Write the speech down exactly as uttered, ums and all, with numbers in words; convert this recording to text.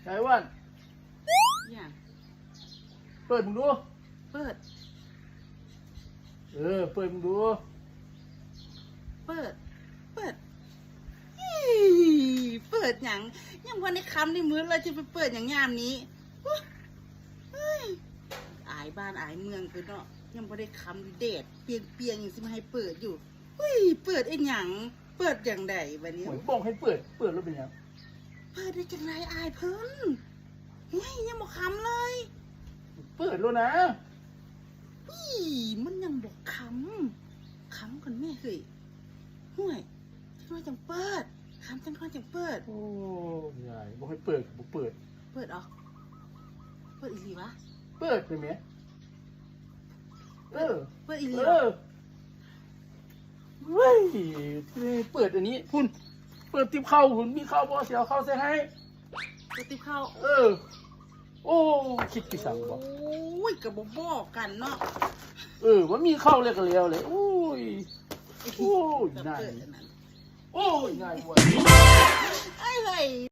ไอ้อ้วัน อย่าง เปิดมึงดู เปิด เออ เปิดมึงดู เปิด เปิดอี๋เปิดหยัง ยังบ่ได้ค่ำในมื้อเลยจะไปเปิดหยังยามนี้อุ๊ยเฮ้ยอายบ้านอายเมืองคือเนาะ ยังบ่ได้ค่ำอยู่แดดเปรียงๆยังสิมาให้เปิดอยู่เฮ้ยเปิดไอ้หยัง เปิดอย่างใดบัดนี้ โอ้ยบอกให้เปิด เปิดแล้วเป็นยัง เปิดได้จังไรอายเพิ่นเฮ้ยยังบ่ค่ำเลย เปิดแล้วนะ อี๋มันยังบ่ค่ำค่ำก่อนแม่เฮ้ยห่วยจังน้อยจังเปิดค่ำจังน้อยจังเปิด โอ้ยายบอกให้เปิดก็บ่เปิด เปิดออกเปิดอีหลีวะ เปิดเลยไหมเออ เปิดอีหลี เอ วะ อเว้ยเปิดอันนี้พุ่น เปิดติบเข้าพุ่นมีเข้าบ่เสียเข้าใส่ให้ เปิดติบเข้า เออ โอ้คิดกี่สังบ่ โอ้ยก็บ่บอกกันเนาะ เออว่ามีเข้าเลยก็แล้วเลยโอ้ย โอ้ย จะ นาย เปิดอันนั้น โอ้ยนายวัว ไอ้เฮ้ย